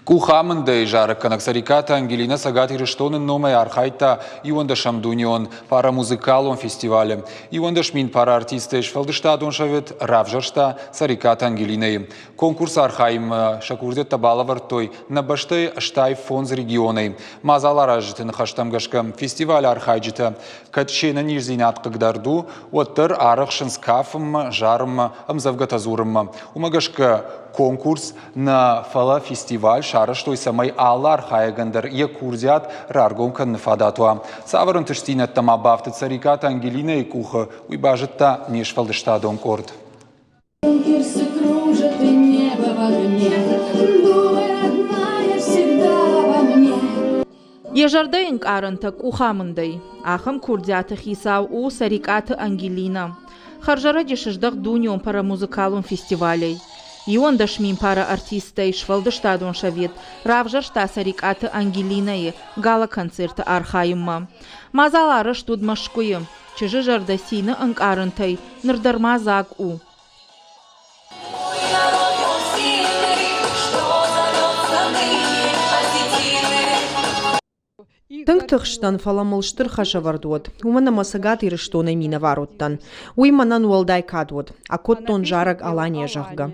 Къухамындӕй зарӕггӕнӕг Цӕрикъаты Ангелинӕ Цӕгат Ирыстоны номӕй архайдта иуӕндӕсӕм дунеон парамузыкалон фестивалы. 11 мин параартистӕй сфӕлдыстадон совет равзӕрста Цӕрикъаты Ангелинӕйы. Конкурсы архайынмӕ сӕ курдиӕттӕ балӕвӕрдтой нӕ бӕстӕйы 85 регионӕй. Мадзал аразджыты ныхӕстӕм гӕсгӕ, фестивалы архайджытӕ кӕд се нӕниздзинад хъыгдард у, уӕддӕр арӕхсынц кафынмӕ, зарынмӕ, ӕмдзӕвгӕтӕ дзурынмӕ. Уымӕ гӕсгӕ конкурс нӕ, фӕлӕ фестиваль сарӕзтой, цӕмӕй алы архайӕгӕн дӕр йӕ курдиат раргом кӕныны фадат уа. Цавӕр ӕнтыстдзинӕдтӕ ма бафтыд Цӕрикъаты Ангелинӕйы къухы, уый базыдта не сфӕлдыстадон къорд. Йӕ зӕрдӕйы ӕнкъарӕнтӕ къухамындӕй. Ахӕм курдиаты хицау у Цӕрикъаты Ангелинӕ. Хӕрзӕрӕджы сыздӕхт дунеон парамузыкалон фестивалӕй. 11 мин пары артисттӕй сфӕлдыстадон совет равзӕрста Цӕрикъаты Ангелинӕйы гала-концерты архайынмӕ. Мадзал арӕзт уыд Мӕскуыйы. Чызджы зӕрдӕ цины ӕнкъарӕнтӕй ныр дӕр ма дзаг у. Тынг тыхстӕн, фӕлӕ мыл стыр хӕсӕвӕрд уыд, уымӕн ӕмӕ Цӕгат Ирыстонӕй минӕвар уыдтӕн. Уый мӕнӕн уӕлдай кад уыд. Акодтон зарӕг Алания, зӕгъгӕ.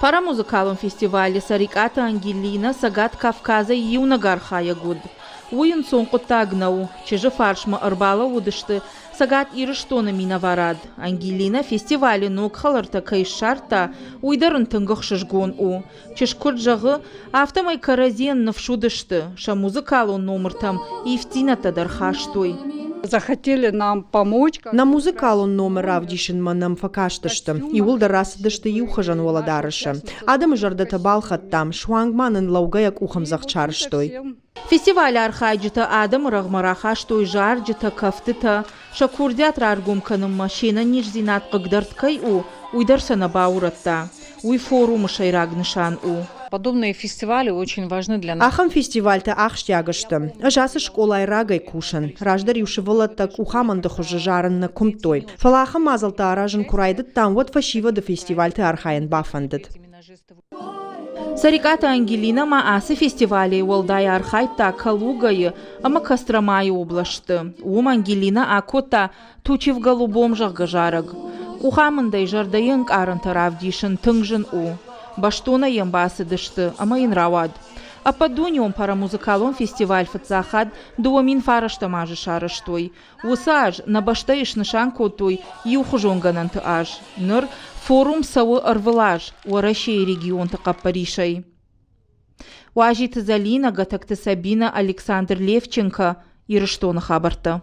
Парамузыкалон фестивалы Цӕрикъаты Ангелинӕ Цӕгат Кавказӕй иунӕг архайӕг уыд. Уый ӕнцон хъуыддаг нӕу. Чызджы фарсмӕ ӕрбалӕууыдысты Цӕгат Ирыстоны минӕварад. Ангелинӕ фестивалы ног хӕлӕрттӕ кӕй ссардта, уый дӕр ын тынг ӕхсызгон у. Чызг куыд зӕгъы, афтӕмӕй кӕрӕдзийӕн ныфс уыдысты, сӕ музыкалон номыртӕм ивддзинӕдтӕ дӕр хастой. Захотели нам помочь. Нӕ музыкалон номыр равдисынмӕ нӕм фӕкастысты. Иууылдӕр рацыдысты иухуызӕн уӕлӕдарӕсы. Адӕмы зӕрдӕтӕ балхӕдтам, суанг ма нын лӕугӕйӕ къухӕмдзӕгъд сарӕзтой. Фестивалы архайджытӕ адӕмы рӕгъмӕ рахастой зарджытӕ, кӕфтытӕ. Сӕ курдиат раргом кӕнынмӕ се нӕниздзинад хъыгдӕрд кӕй у, уый дӕр сӕ нӕ баурӕдта. Уый форумы сӕйраг нысан у. Подобные фестивали очень важны для нас. Ахӕм фестивальтӕ ахсджиаг сты. Ӕз ацы скъолайы рагӕй кусын. Раздӕр-иу сывӕллӕттӕ къухамонды хуызы зарын нӕ куымдтой. Фӕлӕ ахӕм мадзӕлттӕ аразын куы райдыдтам, уӕд фӕсивӕды фестивальты архайын бафӕндыд. Цӕрикъаты Ангелинӕ ма ацы фестивалӕй уӕлдай архайдта Калугӕйы ӕмӕ Костромайы облӕстты. Уым Ангелинӕ акодта Тучи в голубом, зӕгъгӕ, зарӕг. Къухамындӕй зӕрдӕйы ӕнкъарӕнтӕ равдисын тынг зын у. Бӕстонӕй йӕм бацыдысты ӕмӕ йын рауад. Ӕппӕтдунеон парамузыкалон фестиваль фыццаг хатт 2009 азы сарӕзтой. Уыцы аз нӕ бӕстӕйы снысан кодтой иухуызон гӕнӕнты аз. Ныр форум цӕуы ӕрвылаз Уӕрӕсейы регионты хъӕппӕрисӕй. Уазиты Зӕлинӕ, Гӕтӕгты Сабинӕ, Александр Левченко, Ирыстоны хабӕрттӕ.